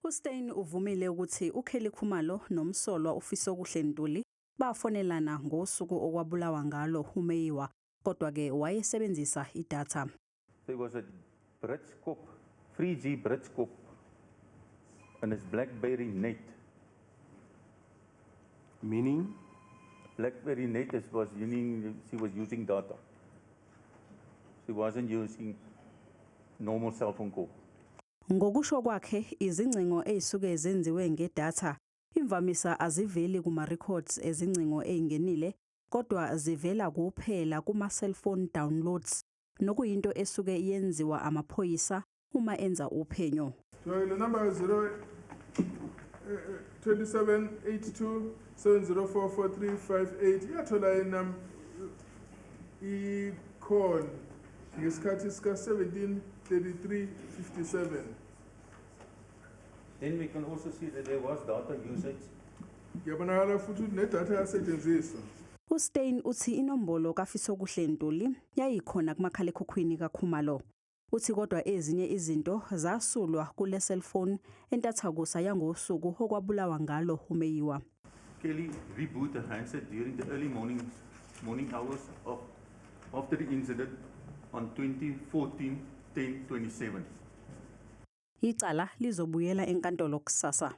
USteyn uvumile ukuthi uKelly Khumalo nomsolwa uFisokuhle Ntuli bafonelana ngosuku okwabulawa ngalo uMeyiwa, kodwa-ke wayesebenzisa idatha. There was a Britskop, 3G Britskop, and it's BlackBerry Net. Meaning? BlackBerry Net was using, she was using data. She wasn't using normal cell phone call. Ngokusho kwakhe, izingcingo ezisuke zenziwe ngedatha imvamisa aziveli kuma-records ezingcingo ezingenile, kodwa zivela kuphela kuma-cellphone downloads, nokuyinto esuke yenziwa amaphoyisa uma enza uphenyo. So le number 0 27 82 7044358 iyathola inam i-call ngesikhathi sika 17:33:57. Then we can also see that there was data usage. Kuyabonakala futhi ukuthi nedatha yasetshenziswa. USteyn uthi inombolo kaFisokuhle Ntuli yayikhona kumakhalekhukhwini kaKhumalo. Uthi kodwa ezinye izinto zasulwa kule cellphone entathakusa yangosuku okwabulawa ngalo uMeyiwa. Kelly reboot the handset during the early morning hours of after the incident on 2014 10 27. Icala lizobuyela enkantolo kusasa.